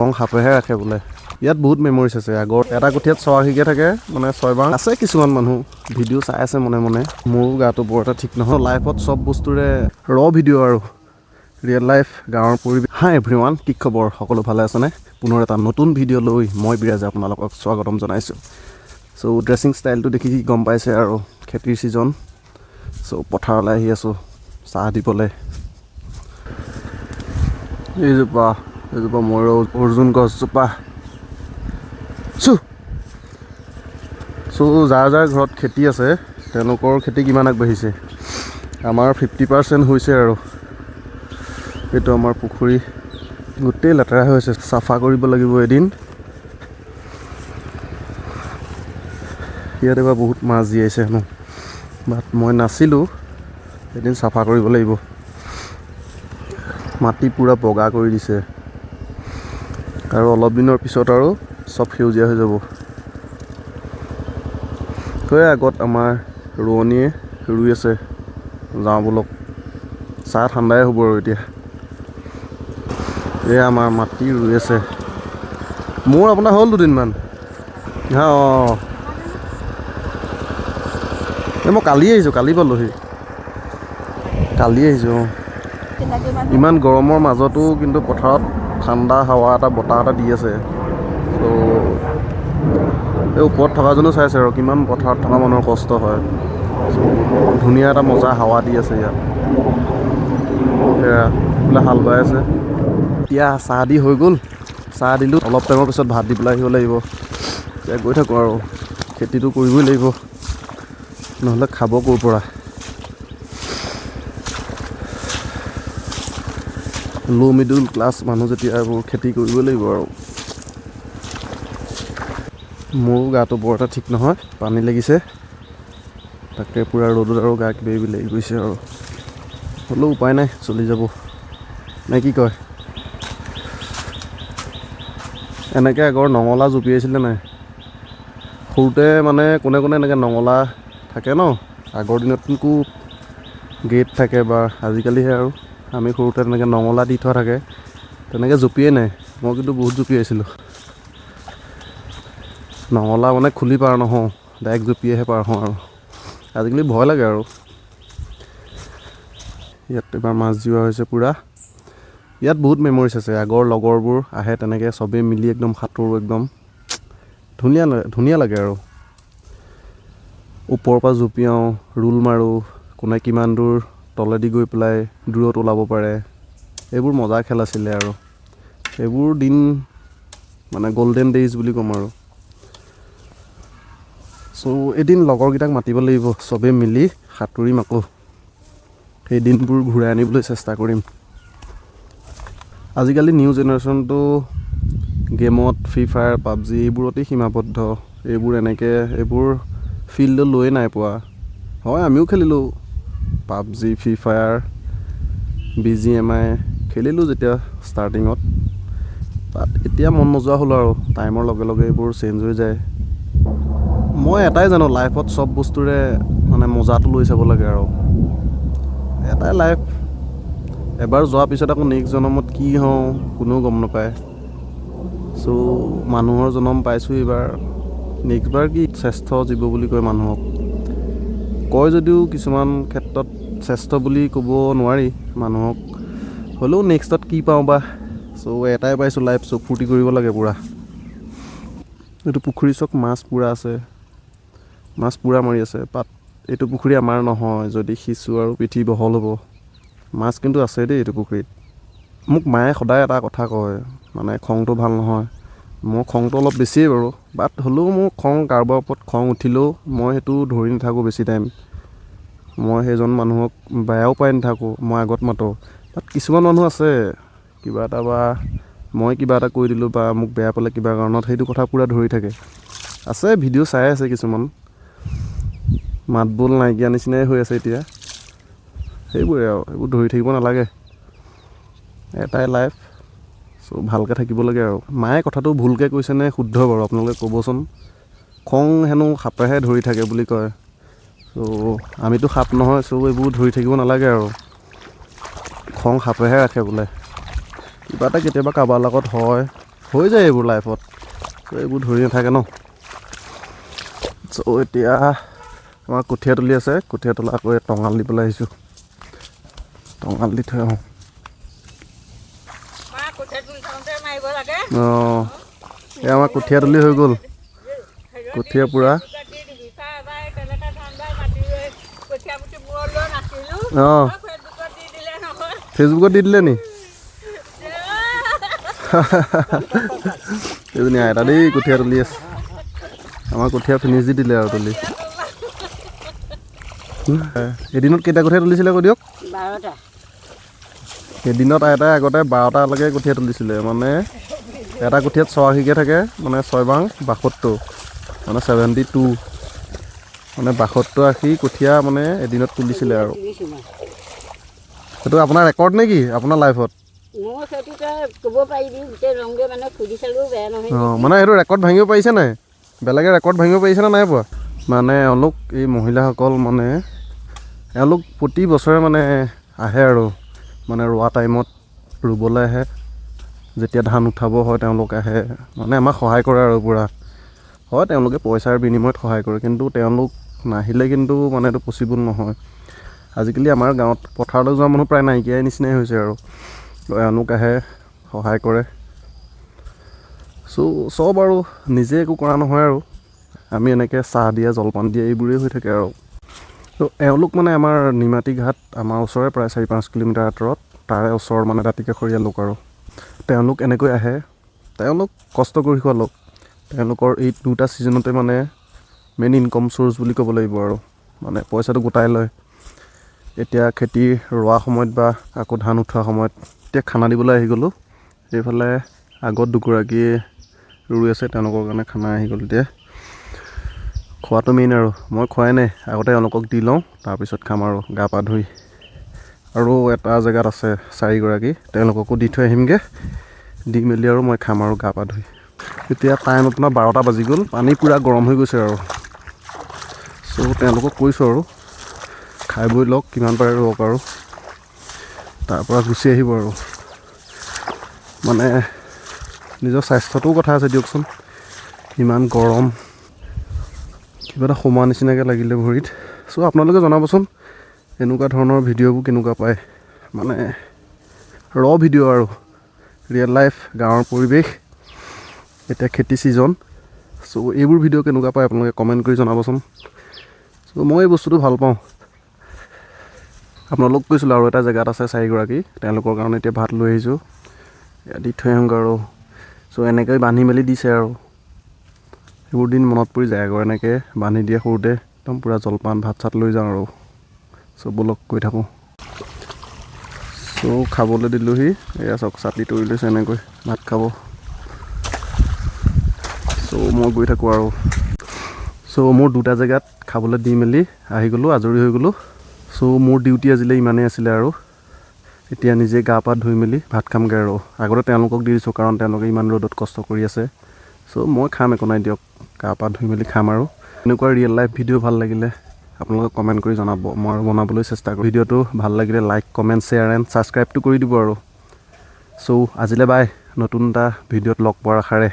খং সাপেহে ৰাখে বোলে। ইয়াত বহুত মেমৰিজ আছে। আগৰ এটা কঠীয়াত 6 আশীকৈ থাকে, মানে 6 বাৰ আছে। কিছুমান মানুহ ভিডিঅ' চাই আছে মনে মনে। মোৰো গাটো বৰ এটা ঠিক নহয়। লাইফত চব বস্তুৰে ৰ ভিডিঅ' আৰু ৰিয়েল লাইফ গাঁৱৰ পৰিৱেশ। হাই এভৰিৱান, কি খবৰ? সকলো ভালে আছেনে? পুনৰ এটা নতুন ভিডিঅ' লৈ মই বিৰাজে আপোনালোকক স্বাগতম জনাইছোঁ। চ' ড্ৰেছিং ষ্টাইলটো দেখি গম পাইছে আৰু খেতিৰ ছিজন। চ' পথাৰলৈ আহি আছোঁ চাহ দিবলৈ। এইজোপা এইজোপা ময়ূৰ অৰ্জুন গছজোপা। চু চ' যাৰ যাৰ ঘৰত খেতি আছে, তেওঁলোকৰ খেতি কিমান আগবাঢ়িছে? আমাৰ 50% হৈছে আৰু। এইটো আমাৰ পুখুৰী, গোটেই লেতেৰা হৈ আছে, চাফা কৰিব লাগিব এদিন। ইয়াত এবাৰ বহুত মাছ জীয়াইছে হেনো, বাট মই নাছিলোঁ। এদিন চাফা কৰিব লাগিব। মাটি পূৰা বগা কৰি দিছে আৰু অলপ দিনৰ পিছত আৰু চব সেউজীয়া হৈ যাব। সেই আগত আমাৰ ৰোৱনীয়ে ৰুই আছে। যাওঁ ব'লক, চাহ ঠাণ্ডাই হ'ব আৰু এতিয়া। এয়া আমাৰ মাটি ৰুই আছে। মোৰ আপোনাৰ হ'ল দুদিনমান। হা, অঁ, এই মই কালি আহিছোঁ, কালি পালোহি, কালি আহিছোঁ, অঁ। চিনাকি মানুহ। ইমান গৰমৰ মাজতো কিন্তু পথাৰত ঠাণ্ডা হাৱা এটা, বতাহ এটা দি আছে। চ' এই ওপৰত থকাজনো চাইছে আৰু কিমান পথাৰত থকা মানুহৰ কষ্ট হয়। চ' ধুনীয়া এটা মজা হাৱা দি আছে ইয়াত। সেয়া বোলে হাল বাই আছে। এতিয়া চাহ দি হৈ গ'ল। চাহ দিলোঁ, অলপ টাইমৰ পিছত ভাত দি পেলাই আহিব লাগিব। এতিয়া গৈ থাকোঁ আৰু, খেতিটো কৰিবই লাগিব, নহ'লে খাব ক'ৰ পৰা? ল' মিডল ক্লাছ মানুহ যেতিয়া, এইবোৰ খেতি কৰিবই লাগিব আৰু। মোৰো গাটো বৰ এটা ঠিক নহয়, পানী লাগিছে। তাকে পূৰা ৰ'দত আৰু গা কিবা কিবি লাগি গৈছে আৰু। হ'লেও উপায় নাই, চলি যাব নে কি কয়? এনেকৈ আগৰ নঙলা জঁপিয়াইছিলে নাই সৰুতে? মানে কোনে কোনে এনেকৈ নঙলা থাকে ন, আগৰ দিনত একো গেট থাকে বা আজিকালিহে আৰু। আমি সৰুতে তেনেকৈ নঙলা দি থোৱা থাকে, তেনেকৈ জঁপিয়াই নাই? মই কিন্তু বহুত জঁপিয়াইছিলোঁ। নঙলা মানে খুলি পাৰ নহওঁ, ডাইৰেক্ট জঁপিয়াইহে পাৰ হওঁ আৰু। আজিকালি ভয় লাগে আৰু। ইয়াত এবাৰ মাছ জীওৱা হৈছে পূৰা। ইয়াত বহুত মেমৰিজ আছে। আগৰ লগৰবোৰ আহে, তেনেকৈ চবেই মিলি একদম সাঁতোৰো, একদম ধুনীয়া ধুনীয়া লাগে আৰু। ওপৰৰ পৰা জঁপিয়াওঁ, ৰোল মাৰোঁ, কোনে কিমান দূৰ তলেদি গৈ পেলাই দূৰত ওলাব পাৰে। এইবোৰ মজা খেল আছিলে আৰু। এইবোৰ দিন মানে গল্ডেন ডেইজ বুলি ক'ম আৰু। চ' এদিন লগৰকেইটাক মাতিব লাগিব, চবেই মিলি সাঁতুৰিম আকৌ। সেই দিনবোৰ ঘূৰাই আনিবলৈ চেষ্টা কৰিম। আজিকালি নিউ জেনেৰেশ্যনটো গেমত, ফ্ৰী ফায়াৰ, পাবজি এইবোৰতেই সীমাবদ্ধ। এইবোৰ এনেকৈ এইবোৰ ফিল্ডত লৈয়ে নাই পোৱা। হয়, আমিও খেলিলোঁ পাবজি, ফ্ৰী ফায়াৰ, বিজিএমআই খেলিলোঁ যেতিয়া ষ্টাৰ্টিঙত, বাট এতিয়া মন নোযোৱা হ'ল আৰু। টাইমৰ লগে লগে এইবোৰ চেঞ্জ হৈ যায়। মই এটাই জানো, লাইফত চব বস্তুৰে মানে মজাটো লৈ চাব লাগে আৰু। এটাই লাইফ, এবাৰ যোৱাৰ পিছত আকৌ নেক্সট জনমত কি হওঁ কোনেও গম নাপায়। চ' মানুহৰ জনম পাইছোঁ এইবাৰ, নেক্সট বাৰ কি? শ্ৰেষ্ঠ জীৱ বুলি কয় মানুহক কয় যদিও কিছুমান ক্ষেত্ৰত শ্ৰেষ্ঠ বুলি ক'ব নোৱাৰি মানুহক। হ'লেও নেক্সটত কি পাওঁ বা। চ' এটাই পাইছোঁ লাইফ, চ' ফূৰ্তি কৰিব লাগে পূৰা। এইটো পুখুৰী চাওক, মাছ পূৰা আছে, মাছ পূৰা মাৰি আছে। বাট এইটো পুখুৰী আমাৰ নহয়, যদি সিঁচো আৰু পিঠি বহল হ'ব। মাছ কিন্তু আছে দেই এইটো পুখুৰীত। মোক মায়ে সদায় এটা কথা কয়, মানে খংটো ভাল নহয়। মোৰ খংটো অলপ বেছিয়েই বাৰু, বাট হ'লেও মোৰ খং, কাৰোবাৰ ওপৰত খং উঠিলেও মই সেইটো ধৰি নাথাকোঁ বেছি টাইম। মই সেইজন মানুহক বেয়াও পাই নাথাকোঁ, মই আগত মাতোঁ। বাট কিছুমান মানুহ আছে, কিবা এটা বা মই কিবা এটা কৈ দিলোঁ বা মোক বেয়া পালে কিবা কাৰণত, সেইটো কথা পূৰা ধৰি থাকে। আছে, ভিডিঅ' চাই আছে কিছুমান, মাত বোল নাইকিয়া নিচিনাই হৈ আছে এতিয়া। সেইবোৰে আৰু, সেইবোৰ ধৰি থাকিব নালাগে। এটাই লাইফ, চ' ভালকৈ থাকিব লাগে আৰু। মায়ে কথাটো ভুলকৈ কৈছেনে শুদ্ধ বাৰু, আপোনালোকে ক'বচোন। খং হেনো সাপেহে ধৰি থাকে বুলি কয়। চ' আমিতো সাপ নহয়, চ' এইবোৰ ধৰি থাকিব নালাগে আৰু। খং সাপেহে ৰাখে বোলে। কিবা এটা কেতিয়াবা কাৰোবাৰ লগত হয়। হৈ যায় এইবোৰ লাইফত। ত' এইবোৰ ধৰি নাথাকে ন। চ' এতিয়া আমাৰ কঠীয়া তুলি আছে। কঠীয়া তোলা আকৌ এই টঙাল দিবলৈ আহিছোঁ, টঙাল দি থৈ আহোঁ। মা কঠীয়া তুলি থাকোঁতে মাৰিব লাগে। অঁ, এই আমাৰ কঠীয়া তুলি হৈ গ'ল, কঠীয়া পূৰা। দি দিবি চা। এবাৰ তেনেকৈ ধান দাই মাটি ৰুই কঠীয়া মুঠি মূৰত লৈ নাছিলোঁ। ফেচবুকত দি দিলে নহয়। ফেচবুকত দি দিলে নি? এইজনী আইতা দেই, কঠীয়া তুলি আছে। আমাৰ কঠীয়া ফিনিছ দি দিলে আৰু তুলি। এদিনত কেইটা কঠীয়া তুলিছিলে কৈ দিয়ক। 12টা। এদিনত আইতাই আগতে 12টালৈকে কঠীয়া তুলিছিলে। মানে এটা কঠীয়াত 6 আশীকৈ থাকে, মানে ছয় বাং 72, মানে 72, মানে 72 আশী কঠীয়া মানে এদিনত তুলিছিলে আৰু। তুলিছোঁ মই। সেইটো আপোনাৰ ৰেকৰ্ড নেকি আপোনাৰ লাইফত? মোৰ সেইটো তই ক'ব পাৰিবি, গোটেই ৰংগে মানে সুধি চালেও বেয়া নহয়। অঁ, মানে সেইটো ৰেকৰ্ড ভাঙিব পাৰিছে নাই? বেলেগে ৰেকৰ্ড ভাঙিব পাৰিছে নে নাই পোৱা? মানে এওঁলোক, এই মহিলাসকল, মানে এওঁলোক প্ৰতি বছৰে মানে আহে আৰু মানে ৰোৱা টাইমত ৰুবলৈ আহে। যেতিয়া ধান উঠাব হয় তেওঁলোক আহে, মানে আমাক সহায় কৰে আৰু পূৰা। হয়, তেওঁলোকে পইচাৰ বিনিময়ত সহায় কৰে, কিন্তু তেওঁলোক নাহিলে কিন্তু মানে এইটো পচিবল নহয়। আজিকালি আমাৰ গাঁৱত পথাৰলৈ যোৱা মানুহ প্ৰায় নাইকিয়াই নিচিনাই হৈছে আৰু এওঁলোক আহে, সহায় কৰে। চ' চব আৰু নিজে একো কৰা নহয় আৰু আমি এনেকৈ চাহ দিয়া, জলপান দিয়া, এইবোৰেই হৈ থাকে আৰু। ত' এওঁলোক মানে আমাৰ নিমাতী ঘাট, আমাৰ ওচৰৰে প্ৰায় 4-5 কিলোমিটাৰ আঁতৰত, তাৰে ওচৰৰ মানে দাঁতিকাষৰীয়া লোক আৰু তেওঁলোক এনেকৈ আহে। তেওঁলোক কষ্ট কৰি খোৱা লোক। তেওঁলোকৰ এই দুটা ছিজনতে মানে মেইন ইনকম চ'ৰ্চ বুলি ক'ব লাগিব আৰু মানে পইচাটো গোটাই লয় এতিয়া খেতি ৰোৱা সময়ত বা আকৌ ধান উঠোৱা সময়ত। এতিয়া খানা দিবলৈ আহি গ'লোঁ। এইফালে আগত দুগৰাকীয়ে ৰুই আছে, তেওঁলোকৰ কাৰণে খানা আহি গ'ল। এতিয়া খোৱাটো মেইন আৰু মই খোৱাই নাই। আগতে এওঁলোকক দি লওঁ, তাৰপিছত খাম আৰু গা পা ধুই। আৰু এটা জেগাত আছে চাৰিগৰাকী, তেওঁলোককো দি থৈ আহিমগৈ। দি মেলি আৰু মই খাম আৰু গা পা ধুই। এতিয়া টাইম আপোনাৰ 12টা বাজি গ'ল, পানী পূৰা গৰম হৈ গৈছে আৰু। চ' তেওঁলোকক কৈছোঁ আৰু খাই বৈ লওক, কিমান পাৰে ৰুৱক আৰু তাৰপৰা গুচি আহিব আৰু। মানে নিজৰ স্বাস্থ্যটোও কথা আছে দিয়কচোন। ইমান গৰম, কিবা এটা সোমোৱা নিচিনাকৈ লাগিলে ভৰিত। চ' আপোনালোকে জনাবচোন এনেকুৱা ধৰণৰ ভিডিঅ'বোৰ কেনেকুৱা পায়, মানে ৰ ভিডিঅ' আৰু ৰিয়েল লাইফ গাঁৱৰ পৰিৱেশ। এতিয়া খেতি ছিজন, চ' এইবোৰ ভিডিঅ' কেনেকুৱা পায় আপোনালোকে কমেণ্ট কৰি জনাবচোন। চ' মই এই বস্তুটো ভাল পাওঁ। আপোনালোক কৈছিলোঁ আৰু এটা জেগাত আছে চাৰিগৰাকী, তেওঁলোকৰ কাৰণে এতিয়া ভাত লৈ আহিছোঁ, ইয়াত দি থৈ আহোঁগৈ আৰু। চ' এনেকৈ বান্ধি মেলি দিছে আৰু সেইবোৰ দিন মনত পৰি যায় আকৌ। এনেকৈ বান্ধি দিয়ে সৰুতে, একদম পূৰা জলপান ভাত চাত লৈ যাওঁ আৰু। চ' ব'লক, গৈ থাকোঁ। চ' খাবলৈ দিলোঁহি। এয়া চাওক, ছাতি তৰি লৈছে, এনেকৈ ভাত খাব। চ' মই গৈ থাকোঁ আৰু। চ' মোৰ দুটা জেগাত খাবলৈ দি মেলি আহি গ'লোঁ, আজৰি হৈ গ'লোঁ। চ' মোৰ ডিউটি আজিলৈ ইমানেই আছিলে আৰু এতিয়া নিজে গা পা ধুই মেলি ভাত খামগৈ আৰু। আগতে তেওঁলোকক দি দিছোঁ, কাৰণ তেওঁলোকে ইমান ৰ'দত কষ্ট কৰি আছে। চ' মই খাম, একো নাই দিয়ক, গা পা ধুই মেলি খাম আৰু। এনেকুৱা ৰিয়েল লাইফ ভিডিঅ' ভাল লাগিলে আপোনালোকে কমেণ্ট কৰি জনাব, মই আৰু বনাবলৈ চেষ্টা কৰিম। ভিডিঅ'টো ভাল লাগিলে লাইক, কমেণ্ট, শ্বেয়াৰ এণ্ড ছাবস্ক্ৰাইবটো কৰি দিব আৰু। চ' আজিলৈ বাই, নতুন এটা ভিডিঅ'ত লগ পোৱাৰ আশাৰে।